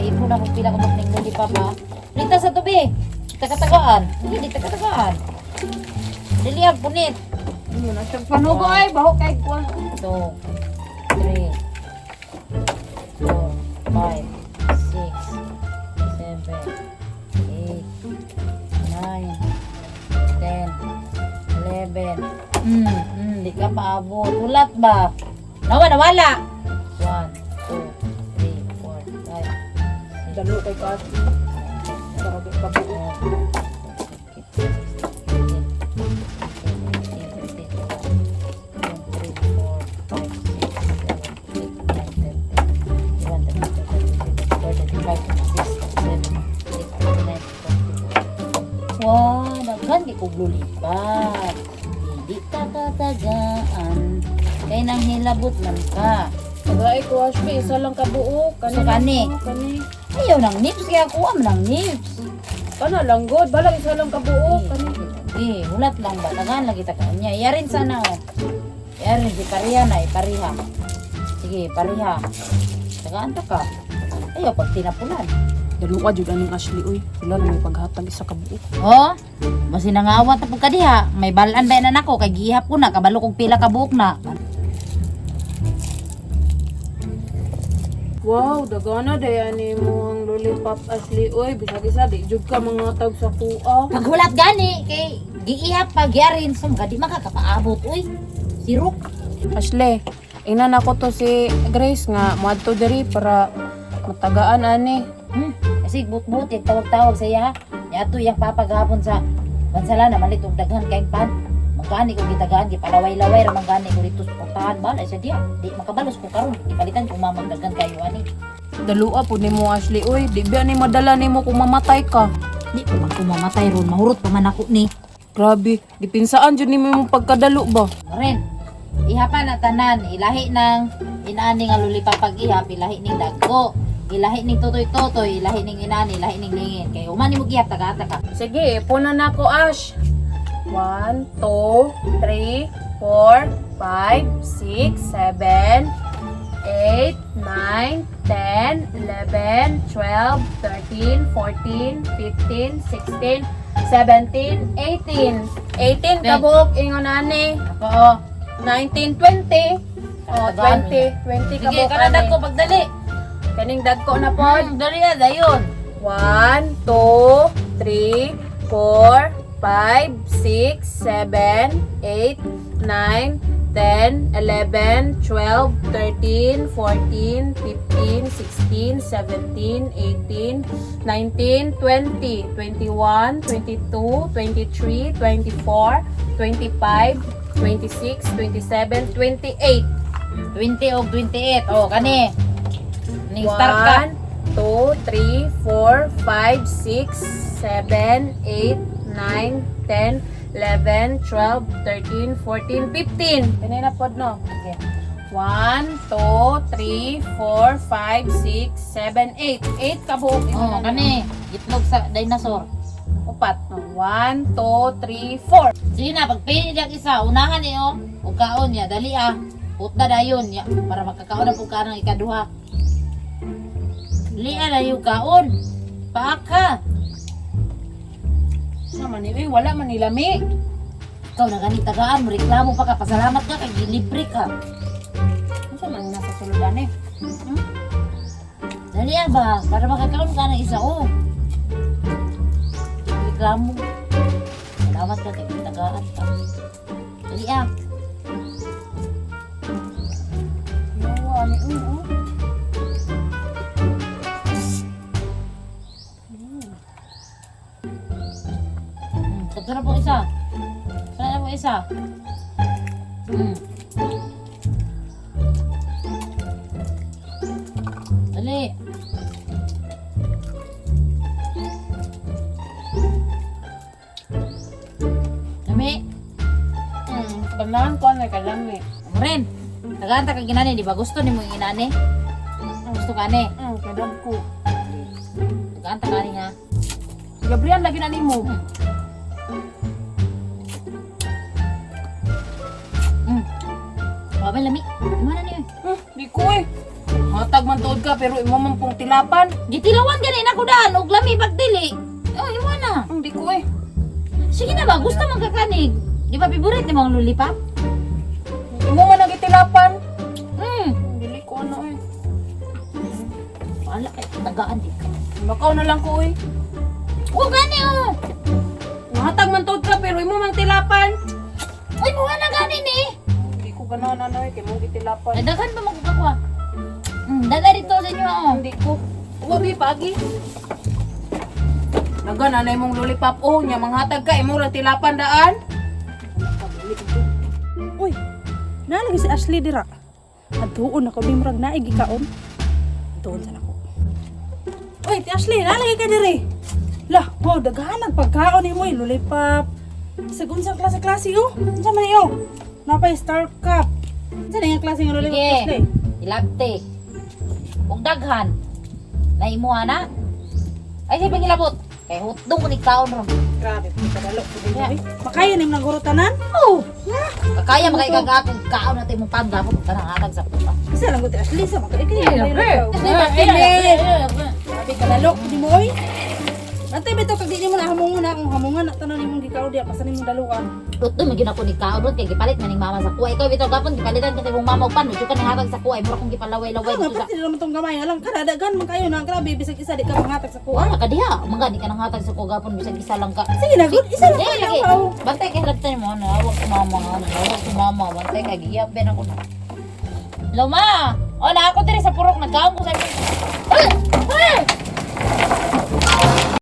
Ipon ako pila ka ning lollipop ha. Lita sa tubi. Takatagaan. Sige, di takatagaan. Dili ang punit. Ano na siya? Panugo ay, baho kay kuwan. 2, 3, 4, 5, 6, 7, 8, 9, 10, 11. Di ka paabot. Ulat ba? Nawa, nawala. 1, 2, 3, 4, 5, 6, Dalo kay ka. Sarap yung kabuo. Wow, daghan kay kog lulipat. Hindi ta katagaan. Kay nang hilabot man ka. Tagay ko, Ashby, isa lang kabuo. So, kani. Oh, kani. Ayaw nang nips kaya kuha man ng nips. Kana lang god, balag isa lang kabuo. Kani. Eh, hulat lang ba? Tagaan lagi ta niya. Yarin sana oh. Yarin si pariha na, ipariha. Sige, pariha. Tagaan ta ka. Ayaw pag tinapulan. Dalo jud aning Ashley oy. Sila lang may paghatag isa kabuo. Oh, masinangawat na pud ka diha. May balan ba na nako kay gihap ko na kabalo kog pila ka buok na. Wow, dagana dayani mo ang lollipop Ashley oy. Bisag isa di jud ka mangatag sa kuha. Paghulat gani kay giihap pag yarin so di makakapaabot uy. Sirok. Ashley, ingnan ako to si Grace nga moadto diri para matagaan ani. Kasi but-but, yung tawag-tawag sa iya. Yato iyang papagapon sa bansalana, malit og daghan kayong pan. Magkani ko gitagaan, gipalaway-laway ra man gani ko dito sa portahan. Bala siya diya. Di makabalos ko karon. Gipalitan ko mamang daghan kayo ani. Dalua pud nimo Ashley oy, di ba ni madala nimo kung mamatay ka. Di pa man ko mamatay ron, mahurot pa man ako ni. Grabe, gipinsaan jud nimo imong pagkadalo ba? Ren, iha pa na tanan, ilahi ng inaani nga lulipapag ihap, ilahi ning dagko. Ilahi ning tutoy-tutoy, ilahi ning inaani, ilahi ning lingin. Kay human nimo gihap taga ka. Sige, ipunan na ako, Ash. 1, 2, 3, 4, 5, 6, 7, 8, 9, 10, 11, 12, 13, 14, 15, 16, 17, 18. 18 kabuok, ingon ani. Ako oh. 19, 20. Oh, 20. 20 Sige, kabuok kanang ani. dagko pagdali. Kaning dagko na pod. Dali na dayon. 1, 2, 3, 4, 5, 6, 7, 8, 9, 10, 11, 12, 13, 14, 15, 16, 17, 18, 19, 20, 21, 22, 23, 24, 25, 26, 27, 28. 20 og 28. Oh, kani. Ning start ka. 1, 2, 3, 4, 5, 6, 7, 8, 9, 10, 11, 12, 13, 14, 15. Kanina na pod no? Okay. 1, 2, 3, 4, 5, 6, 7, 8. 8 ka buok. Oh, kani. Itlog sa dinosaur. Upat. 1, 2, 3, 4. Sige na, pagpili niya isa, unahan ni oh. Ug kaon niya, dali ah. Putda dayon niya para makakaon na pud ka ng ikaduha. Dali ah, dayo kaon. Paaka. Naman ni, uy, wala man nilami. Ikaw na gani tagaan mo reklamo pa ka, pasalamat ka kay gilibre ka. Ano man nasa sulod eh? Dali ah ba, para makakaon ka ng isa oh. Reklamo. Salamat ka kay tagaan ka. Dali ah. Yawa, ani, uy, oh. Ito na po isa. Sana na po isa. Dali. Dami. Ganahan ko na kalami. Amo rin. Tagaan ta kag inani, di ba? Gusto nimo yung inani? Gusto ka ni? Kadag ko. Tagaan ta kani ha. Gabriel, lagi na nimo. Wabay lami. Ima na niyo. Di ko eh. Hatag man tuod ka pero imo man pong tilapan. Gitilawan gani na ko daan og lami pagdili. Oh, imo na. Hindi ko eh. Sige na ba, gusto mong kakanig. Di ba favorite ni mong lollipop? Imo man ang gitilapan. Dili ko ano eh. Wala kay tagaan di ka. Makaw na lang ko eh. Oh, gani oh. Mahatag man tuod ka pero imo mang tilapan. Uy, muha na gani ni. Hindi ko ganahan ano eh kay mong gitilapan. Daghan pa mo kuha. Dala dito sa inyo oh. Hindi ko. Wa bi pagi. Nagan anay mong lollipop oh nya manghatag ka imo ra tilapan daan. Uy, nalagi si Ashley dira. Aduon ako bi murag naay gikaon. Aduon sa nako. Uy, ti Ashley, nalagi ka diri. Lah, wow, daghan ang pagkaon nimo, eh, lollipop. Sa unsang klase-klase oh. Unsa man iyo? Napay Star Cup. Unsa na nga klase nga lollipop, Sige. Ashley? Ilagte. Ug daghan. Na imuha na. Ay, sige pangilabot. Kay hutdong ko ni kaon ron. Grabe, kadalo ko din. Makaya nimo nang guro tanan? Oh. Kaya makikag akong kaon natin mong panggapon tanang hatag sa puta. Isa lang ko ti Ashley sa makaya. Grabe kadalo di mo oy. Antay bitaw kag di nimo na hamongon na kung hamongan na tanan nimong gikaon diya basta nimong daluan. Hutdong man gyud ako ni kaon ron kay gipalit man ning mama sa kuha. Ikaw bitaw gapon gipalitan kasi mong mama og pan, medyo ka nang hatag sa kuha, mura kong gipalaway-laway Ano dito nga, sa pati naman tong gamay. Alam ka, dadagan man kayo na. Grabe, bisag isa di ka mangatag sa kuha. Wala ka diha. Mga di ka nang hatag sa kuha gapon bisag isa lang ka. Sige na, good. Isa lang Sige, kayo. lagi. Kao. Bantay kay halagtan mo ano, awag si mama, ano, awag si mama, bantay kay giyap ben ako na. Loma! O na ako diri sa purok nagkaon ko sa. Ay! Ay!